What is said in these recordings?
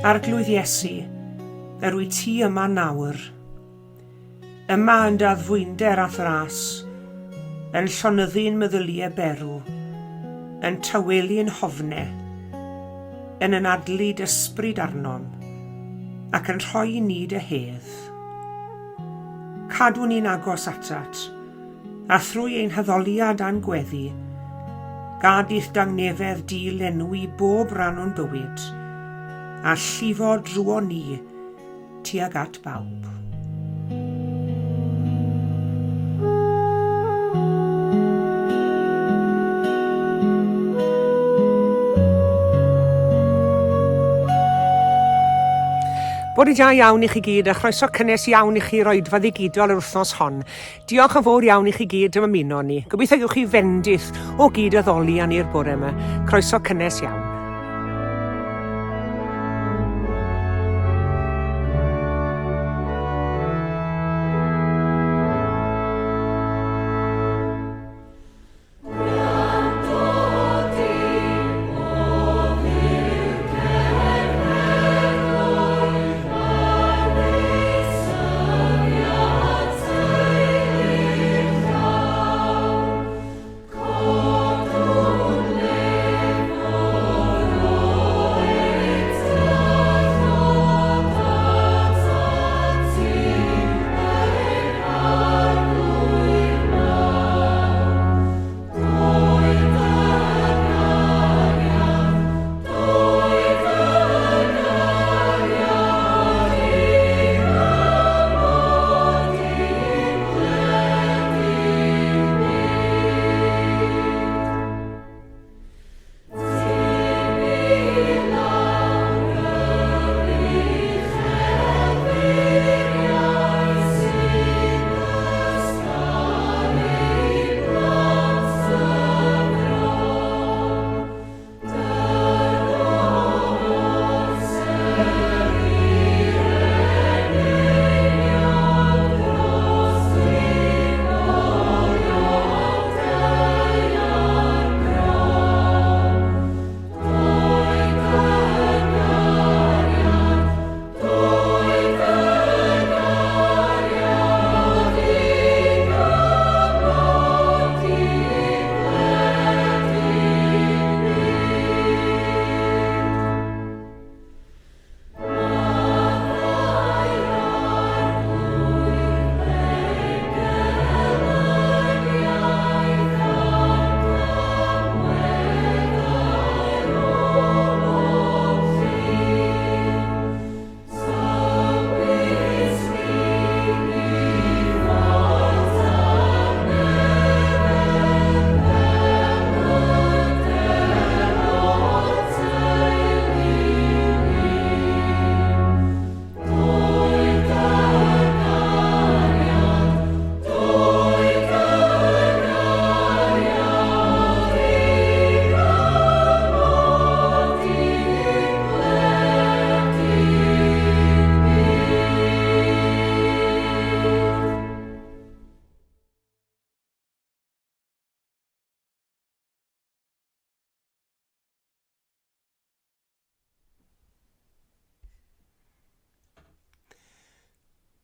Arglwydd Iesu, yr wyt ti yma nawr. Yma yn dy addfwynder a'th ras, yn llonyddu'n meddyliau berw, yn tawelu'n hofne, yn anadlu d'ysbryd arnom, ac yn rhoi i ni dy hedd. Cadw ni'n agos atat, a thrwy ein haddoliad a'n gweddi, gad i'th dangnefedd di lenwi bob rhan o'n bywyd, a llifo drwon ni tuag at bawb. Bore da iawn i chi gyd a chroeso cynnes iawn i chi i'r oedfa ddigidol yr wythnos hon. Diolch yn fawr iawn i chi gyd am ymuno ni. Gobeithio gewch chi fendith o gyd addoli â ni'r bore yma. Croeso cynnes iawn.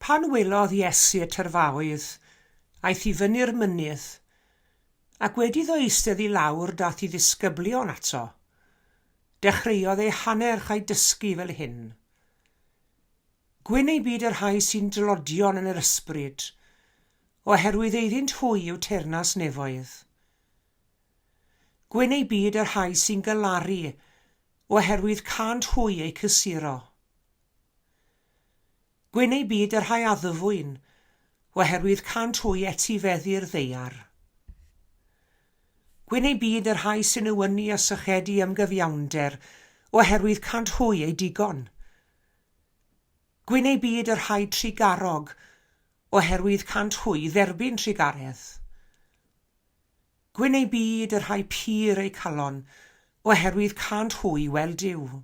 Pan welodd Iesu y tyrfaoedd, aeth i fyny'r mynydd, ac wedi iddo eistedd i lawr daeth i ddisgyblion ato. Dechreuodd eu hannerch a'u dysgu fel hyn. Gwyn eu byd y rhai sy'n dlodion yn yr ysbryd, oherwydd eiddynt hwy yw teyrnas nefoedd. Gwyn eu byd y rhai sy'n galaru, oherwydd cânt hwy eu cysuro. Gwyn eu byd y rhai addfwyn, oherwydd cânt hwy etifeddu'r ddaear. Gwyn eu byd y rhai sy'n newynu a sychedu am gyfiawnder, oherwydd cânt hwy eu digon. Gwyn eu byd y rhai trugarog, oherwydd cânt hwy dderbyn trugaredd. Gwyn eu byd y rhai pur eu calon, oherwydd cânt hwy weld Duw.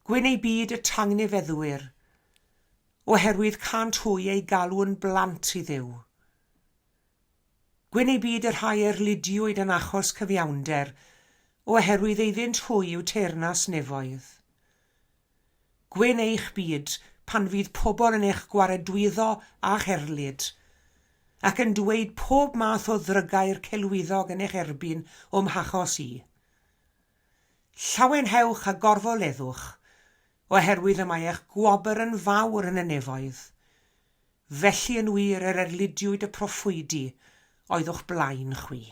Gwyn eu byd y tangnefeddwyr, oherwydd cânt hwy eu galw'n blant i Dduw. Gwyn eu byd y rhai erlidiwyd yn achos cyfiawnder, oherwydd eiddynt hwy yw teyrnas nefoedd. Gwyn eich byd pan fydd pobl yn eich gwaredwyddo a'ch erlid, ac yn dweud pob math o ddrygair celwyddog yn eich erbyn o'm hachos i. Llawenhewch a gorfoleddwch, oherwydd y mae eich gwobr yn fawr yn y nefoedd. Felly yn wir yr erlidiwyd y proffwydi oedd o'ch blaen chwi.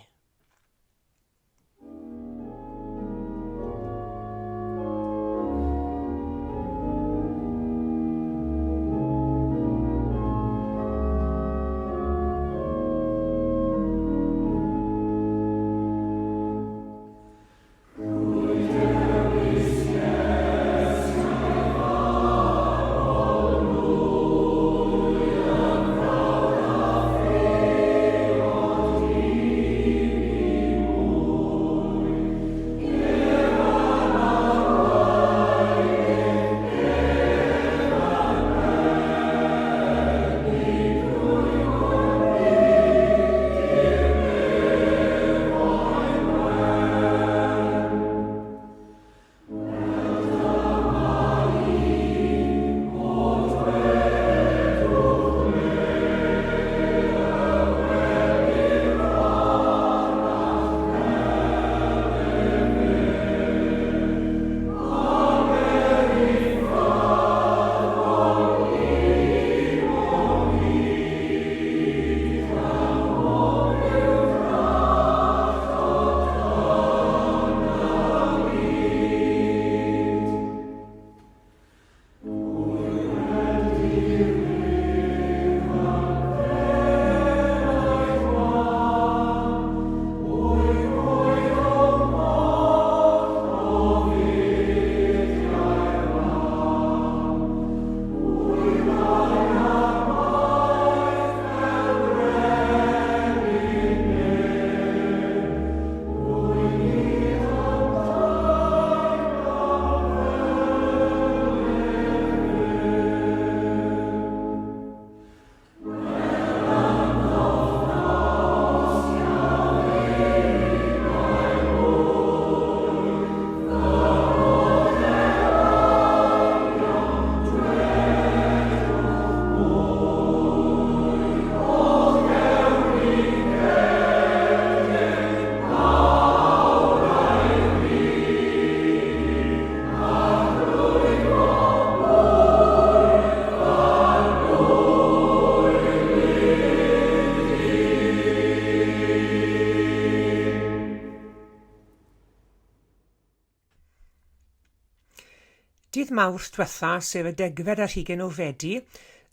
Dydd Mawrth dwetha, sef y degfed ar hugain o Fedi,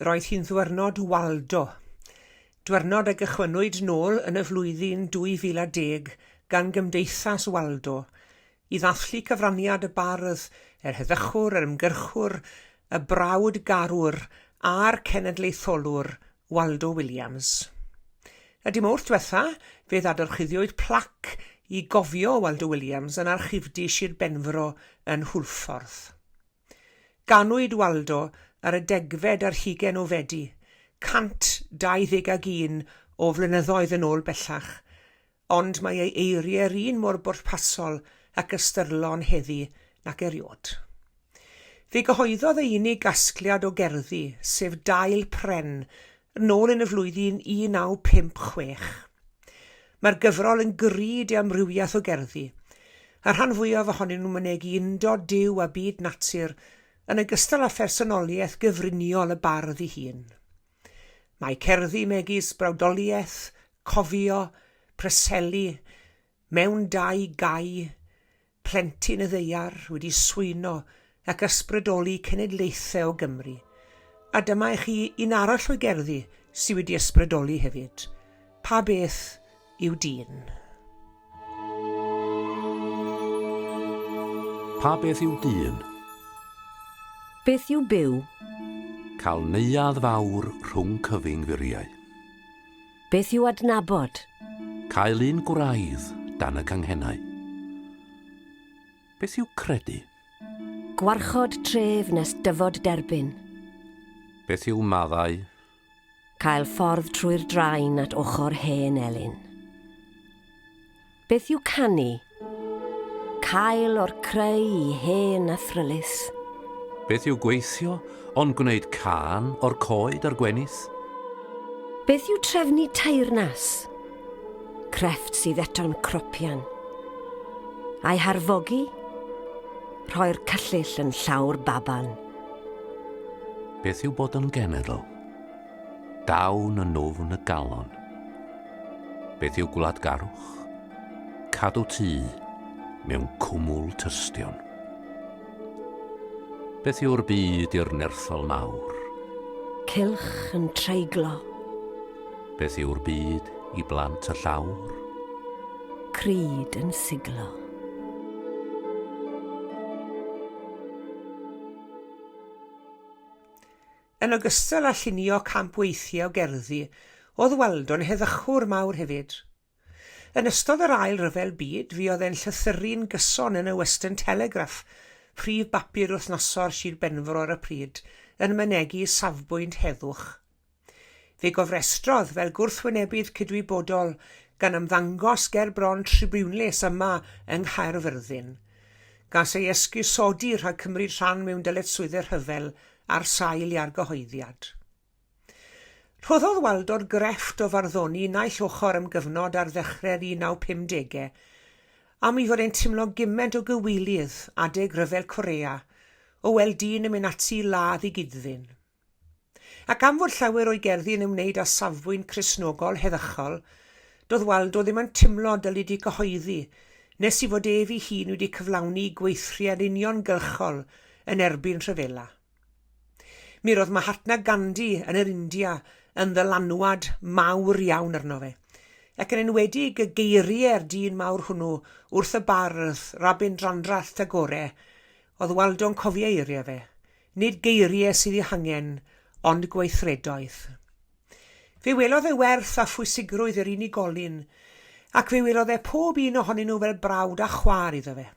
roedd hi'n ddwyrnod Waldo. Dwyrnod a gychwynnwyd nôl yn y flwyddyn 2010 gan Gymdeithas Waldo, i ddathlu cyfraniad y bardd, yr heddychwr, yr ymgyrchwr, y brawd garwr a'r cenedlaetholwr Waldo Williams. Y dim Mawrth dwetha, fe ddadorchuddiwyd plac i gofio Waldo Williams yn Archifdy Sir Benfro yn Hwlffordd. Ganwyd Waldo ar y degfed ar hugain o Fedi, 121 o flynyddoedd yn ôl bellach, ond mae ei eiriau'r un mor bwrpasol ac ystyrlon heddi nac eriod. Fe gyhoeddodd ei unig gasgliad o gerddi, sef Dail Pren, nôl yn y flwyddyn 1956. Mae'r gyfrol yn grud i amrywiaeth o gerddi, a'r rhan fwyaf ohonyn nhw'n mynegi undod Duw a byd natur, yn ogystal â phersonoliaeth gyfriniol y bardd ei hun. Mae cerddi megis Brawdoliaeth, Cofio, Preseli, Mewn Dau Gae, Plentyn y Ddaear wedi swyno ac ysbrydoli cenedlaethau o Gymry. A dyma i chi un arall o'i gerddi sydd wedi ysbrydoli hefyd. Pa beth yw dyn? Pa beth yw dyn? Beth yw byw? Cael neuadd fawr rhwng cyfyng furiau. Beth yw adnabod? Cael un gwraidd dan y canghennau. Beth yw credu? Gwarchod tref nes dyfod derbyn. Beth yw maddau? Cael ffordd trwy'r drain at ochr hen elyn. Beth yw canu? Cael o'r creu i hen athrylith. Beth yw gweithio ond gwneud cân o'r coed a'r gwenith? Beth yw trefnu teyrnas? Crefft sydd eto'n cropian. A'i harfogi? Rhoi'r cyllyll yn llaw'r baban. Beth yw bod yn genedl? Dawn yn nwfn y galon. Beth yw gwladgarwch? Cadw tŷ mewn cwmwl tystion. Beth yw'r byd i'r nerthol mawr? Cylch yn treiglo. Beth yw'r byd i blant y llawr? Cryd yn siglo. Yn ogystal â llunio campweithiau o gerddi, oedd Waldo'n heddychwr mawr hefyd. Yn ystod yr Ail Ryfel Byd, fuodd e'n llythyru'n gyson yn y Western Telegraph, prif bapur wythnosol Sir Benfro ar y pryd, yn mynegi safbwynt heddwch. Fe gofrestrodd fel gwrthwynebydd cydwybodol gan ymddangos ger bron tribiwnlys yma yng Nghaerfyrddin. Gas ei esgusodi rhag cymryd rhan mewn dyletswyddau rhyfel ar sail ei argyhoeddiad. Rhoddodd Waldo'r grefft o farddoni naill ochr am gyfnod ar ddechrau'r 1950au, am ei fod e'n timlo gymaint o gywilydd adeg Rhyfel Corea o weld dyn yn mynd ati i ladd ei gyd-ddyn. Ac am fod llawer o'i gerddi yn ymwneud â safbwynt Cristnogol heddychol, doedd Waldo ddim yn timlo dylid eu cyhoeddi nes i fod ef ei hun wedi cyflawni gweithriad uniongyrchol yn erbyn rhyfela. Mi roedd Mahatma Gandhi yn yr India yn ddylanwad mawr iawn arno fe, ac yn enwedig y geiriau'r dyn mawr hwnnw wrth y bardd Rabindrandrath Tagore, oedd Waldo'n cofio eiriau fe, nid geiriau sydd eu hangen, ond gweithredoedd. Fe welodd e werth a phwysigrwydd yr unigolyn, ac fe welodd e pob un ohonyn nhw fel brawd a chwaer iddo fe.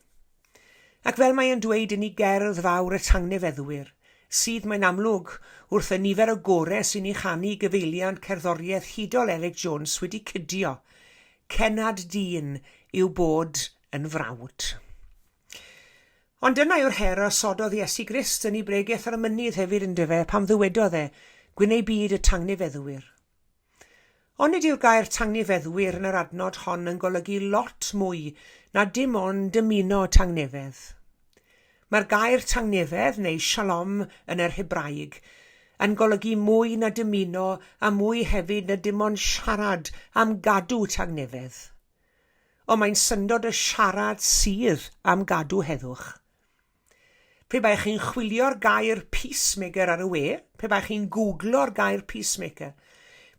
Ac fel mae e'n dweud yn ei gerdd fawr y tangnefeddwyr, sydd, mae'n amlwg, wrth y nifer o gore sy'n ei chanu i gyfeiliant cerddoriaeth hudol Eric Jones wedi cydio, cennad dyn yw bod yn frawd. Ond dyna yw'r her a osododd Iesu Grist yn ei bregeth ar y mynydd hefyd yndyfe, pan ddywedodd e, Gwyn eu byd y tangnefeddwyr. Onid yw'r gair tangnefeddwyr yn yr adnod hon yn golygu lot mwy na dim ond dymuno tangnefedd? Mae'r gair tangnefedd, neu shalom yn yr Hebraeg, yn golygu mwy na dymuno a mwy hefyd na dim ond siarad am gadw tangnefedd. Ond mae'n syndod y siarad sydd am gadw heddwch. Pe baech chi'n chwilio'r gair peacemaker ar y we, pe baech chi'n googlo'r gair peacemaker,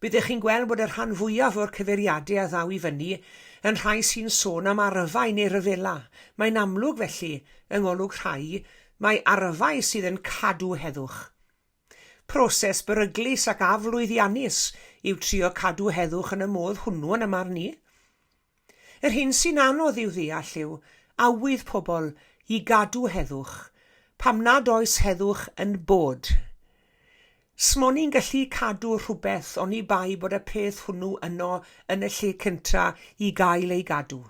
byddech chi'n gweld bod y rhan fwyaf o'r cyfeiriadau a ddaw i fyny yn rhai sy'n sôn am arfau neu ryfela. Mae'n amlwg, felly, yng ngolwg rhai, mai arfau sydd yn cadw heddwch. Proses beryglus ac aflwyddiannus yw trio cadw heddwch yn y modd hwnnw yn 'y marn i. Yr hyn sy'n anodd i'w ddeall yw awydd pobl i gadw heddwch, pam nad oes heddwch yn bod. S'mon i'n gallu cadw rhywbeth oni bai bod y peth hwnnw yno yn y lle cynta i gael ei gadw.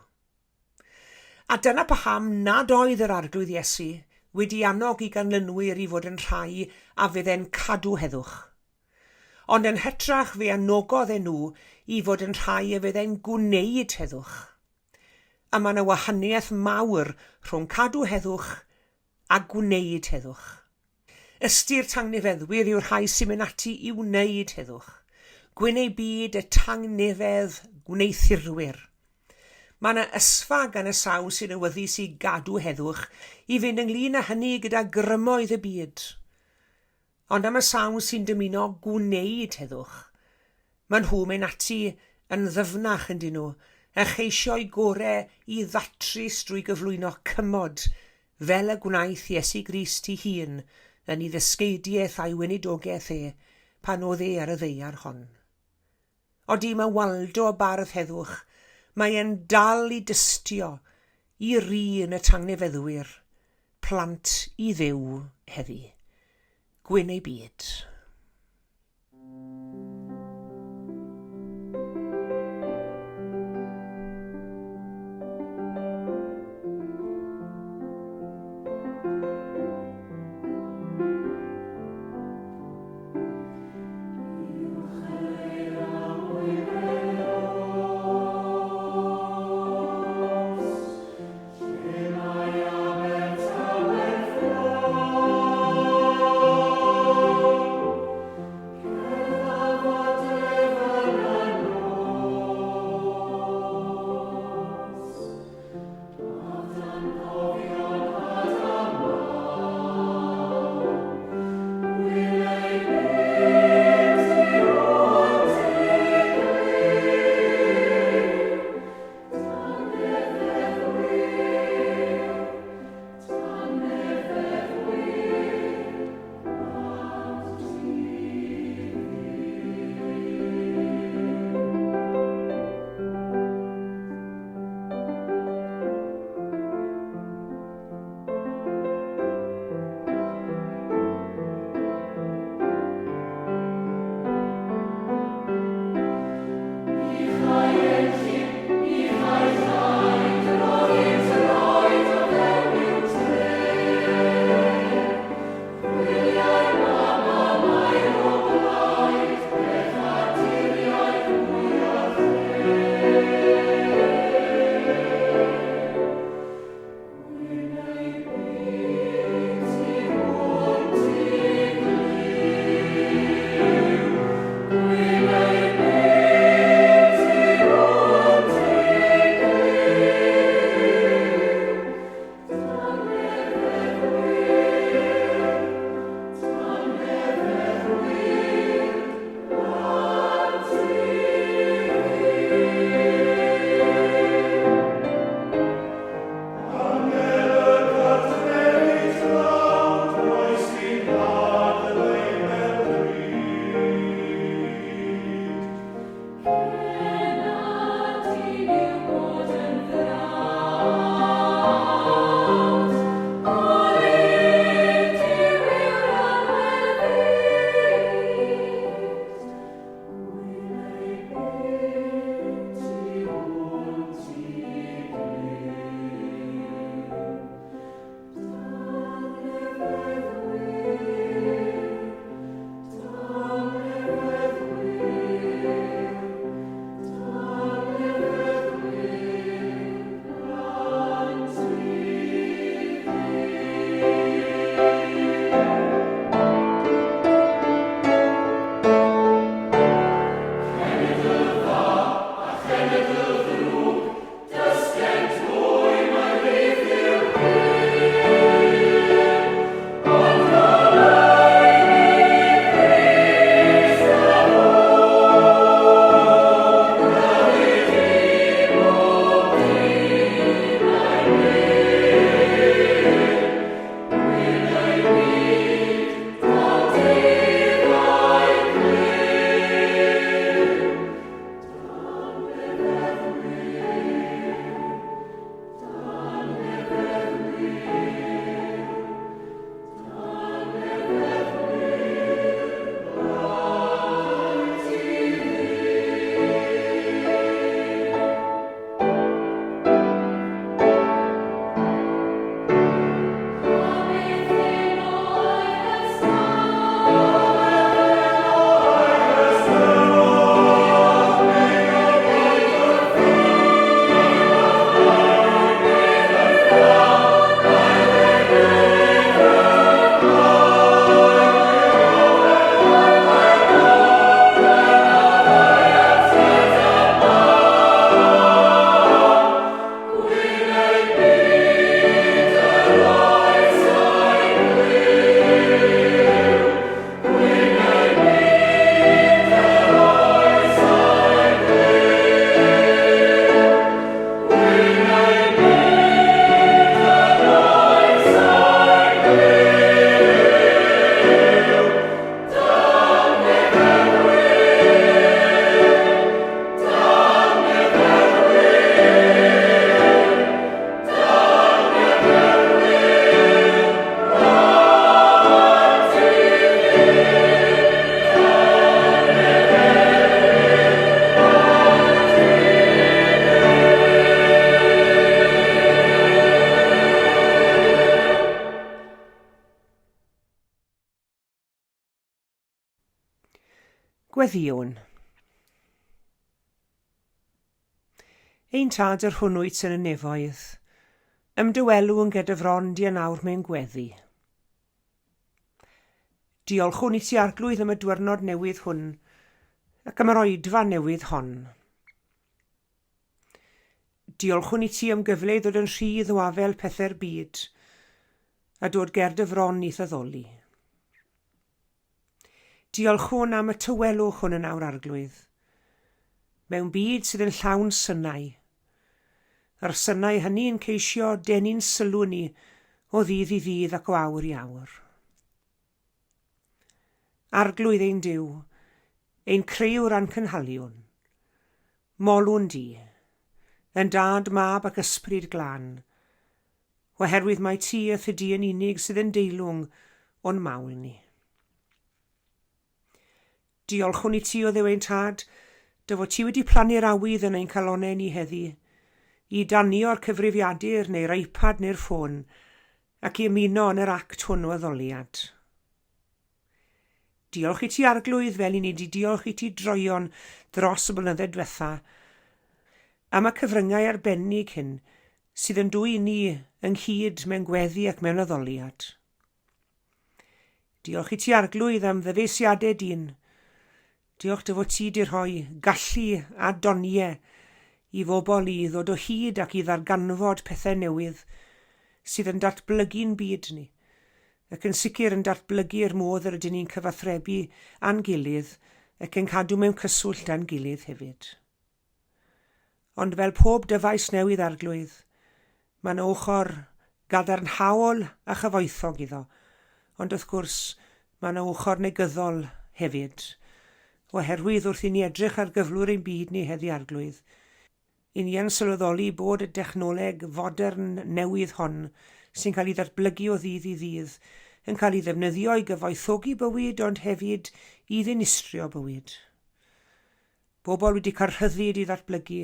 A dyna paham nad oedd yr Arglwydd Iesu wedi annog i ganlynwyr i fod yn rhai a fydde'n cadw heddwch. Ond yn hytrach fe anogodd e nhw i fod yn rhai a fyddai'n gwneud heddwch. A mae yna wahaniaeth mawr rhwng cadw heddwch a gwneud heddwch. Ystyr tangnefeddwyr yw'r rhai sy'n mynd ati i wneud heddwch. Gwyn eu byd y tangnefedd gwneuthurwyr. Mae yna ysfa gan y sawl sy'n awyddus i gadw heddwch i fynd ynglŷn â hynny gyda grymoedd y byd. Ond am y sawl sy'n dymuno gwneud heddwch, maen nhw'n mynd ati yn ddyfnach ynddyn nhw, a cheisio'u gore i ddatrys drwy gyflwyno cymod, fel y gwnaeth Iesu Grist ei hun yn ei ddysgeidiaeth a'i weinidogaeth e pan oedd e ar y ddaear hon. Odi, mae Waldo y bardd heddwch, mae e'n dal i dystio i rin y tangnefeddwyr, plant i Dduw heddi. Gwyn eu byd. Gweddïwn. Ein Tad yr hwn wyt yn y nefoedd, ymdywelw yn gyda fron di yn awr mewn gweddi. Diolchwn i ti Arglwydd am y dwyrnod newydd hwn ac am yr oedfa newydd hon. Diolchwn i ti am gyfle i ddod yn rhydd o afel pethau'r byd a dod ger dy fron i'th addoli. Diolchwn am y tawelwch hwn yn awr, Arglwydd. Mewn byd sydd yn llawn synau. A'r synau hynny'n ceisio denu'n sylw ni o ddydd i ddydd ac o awr i awr. Arglwydd ein Duw, ein crëwr a'n cynhaliwn, molwn di, yn Dad, Mab ac Ysbryd Glân, Oherwydd mai ti a thy di yn unig sydd yn deilwng o'n mawl ni. Diolchwn i ti, o Dduw ein Tad, dy fod ti wedi plannu'r awydd yn ein calonnau ni heddi, i danio'r cyfrifiadur neu'r iPad neu'r ffôn, ac i ymuno yn yr act hwn o addoliad. Diolch i ti Arglwydd fel i ni di diolch i ti droeon dros y blynydde dwetha am y cyfryngau arbennig hyn sydd yn dwyn ni ynghyd mewn gweddi ac mewn addoliad. Diolch i ti Arglwydd am ddyfeisiadau dyn. Diolch dy fod ti di rhoi gallu a doniau i fobl i ddod o hyd ac i ddarganfod pethau newydd sydd yn datblygu'n byd ni, ac yn sicr yn datblygu'r modd yr ydyn ni'n cyfathrebu â'n gilydd ac yn cadw mewn cyswllt â'n gilydd hefyd. Ond fel pob dyfais newydd Arglwydd, mae yna ochr gadarnhaol a chyfoethog iddo, ond wrth gwrs mae yna ochr negyddol hefyd, oherwydd wrth i ni edrych ar gyflwr ein byd ni heddi Arglwydd, i ni yn sylweddoli bod y dechnoleg fodern newydd hon sy'n cael ei ddatblygu o ddydd i ddydd yn cael ei ddefnyddio i gyfoethogi bywyd ond hefyd i ddinistrio bywyd. Bobl wedi cael rhyddid i ddatblygu,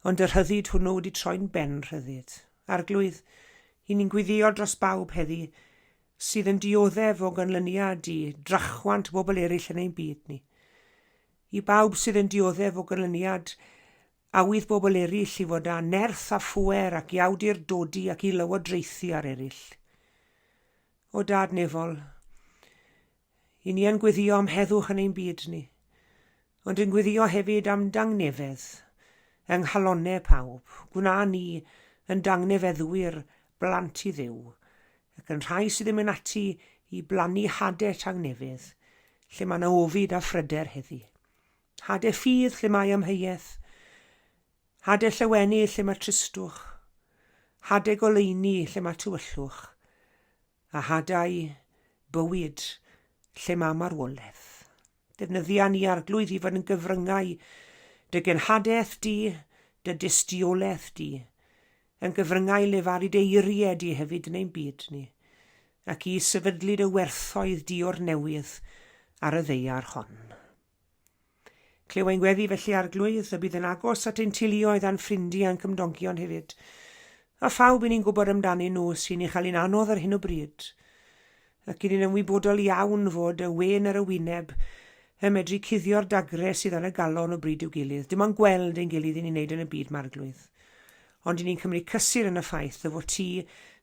ond y rhyddid hwnnw wedi troi'n ben rhyddid. Arglwydd, i ni'n gwyddio dros bawb heddi sydd yn dioddef o ganlyniad i drachwant bobl eraill yn ein byd ni. I bawb sydd yn dioddef o ganlyniad awydd bobl eraill i fod â nerth a phŵer ac i awdurdodi ac i lywodraethu ar eraill. O Dad nefol, I ni yn gweddio am heddwch yn ein byd ni, ond yn gweddio hefyd am dangnefedd yng nghalonnau pawb. Gwna ni yn dangnefeddwyr blant i Dduw, ac yn rhai sydd yn mynd ati i blannu hadau tangnefedd lle mae yna ofid a phryder heddi. Hadau ffydd lle mae amheuaeth, hadau llewenydd lle mae tristwch, hadau goleuni lle mae tywyllwch, a hadau bywyd lle mae marwolaeth. Defnyddia ni Arglwydd i fod yn gyfryngau dy genhadaeth di, dy dystiolaeth di, yn gyfryngau lefaru dy eiriau di hefyd yn ein byd ni, ac i sefydlu dy werthoedd di o'r newydd ar y ddaear hon. Clyw ein gweddi felly, Arglwydd, y bydd yn agos at ein teuluoedd a'n ffrindiau a'n cymdogion hefyd, a phawb i ni'n gwybod amdanyn nhw sy'n ei chael hi'n anodd ar hyn o bryd, ac i ni'n ymwybodol iawn fod y wên ar y wyneb yn medru cuddio'r dagre sydd ar y galon o bryd i'w gilydd. Dim ond gweld ein gilydd i ni'n neud yn y byd, Marglwydd. Ond i ni'n cymryd cysur yn y ffaith dy fod ti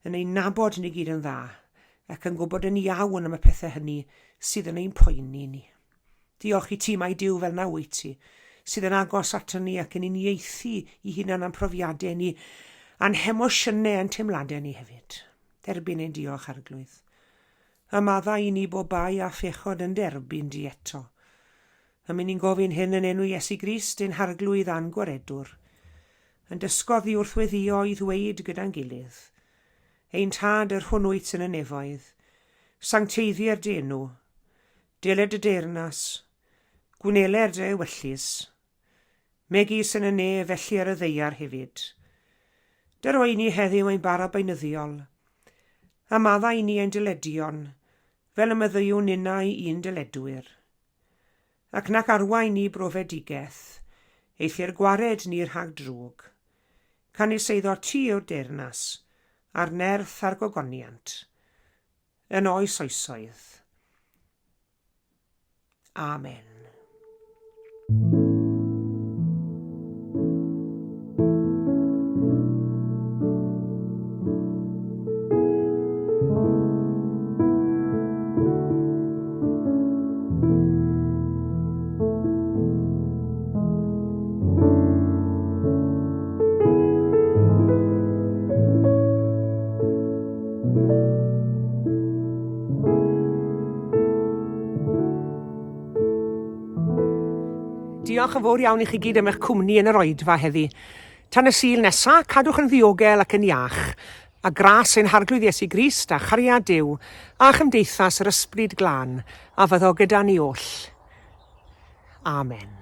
yn ein nabod ni gyd yn dda, ac yn gwybod yn iawn am y pethau hynny sydd yn ein poeni ni. Diolch i ti mai Duw fel 'na wyt ti, sydd yn agos aton ni ac yn uniaethu i hunan a'n profiadau ni, a'n hemosiynau a'n teimladau ni hefyd. Derbyn ein diolch, Arglwydd. A maddau i ni bob bai a phechod yn derbyn di eto. A mi ni'n gofyn hyn yn enw Iesu Grist, ein Harglwydd a'n Gwaredwr. Yn dysgodd ni wrth weddio i ddweud gyda'n gilydd, Ein Tad yr hwn wyt yn y nefoedd, sancteiddier dy enw, Deled dy deyrnas, gwneler dy ewyllys, megis yn y nef felly ar y ddaear hefyd. Dyro i ni heddiw ein bara beunyddiol, a maddau i ni ein dyledion, fel y maddeuwn ninnau i'n dyledwyr. Ac nac arwain ni brofedigaeth, eithr gwared ni rhag drwg. Canys eiddo ti yw'r deyrnas, a'r nerth a'r gogoniant, yn oes oesoedd. Amen. Diolch yn fawr iawn i chi gyd am eich cwmni yn yr oedfa heddi. Tan y Sul nesa, cadwch yn ddiogel ac yn iach. A gras ein Harglwydd Iesu Grist a chariad Duw a chymdeithas yr Ysbryd Glân a fyddo gyda ni oll. Amen.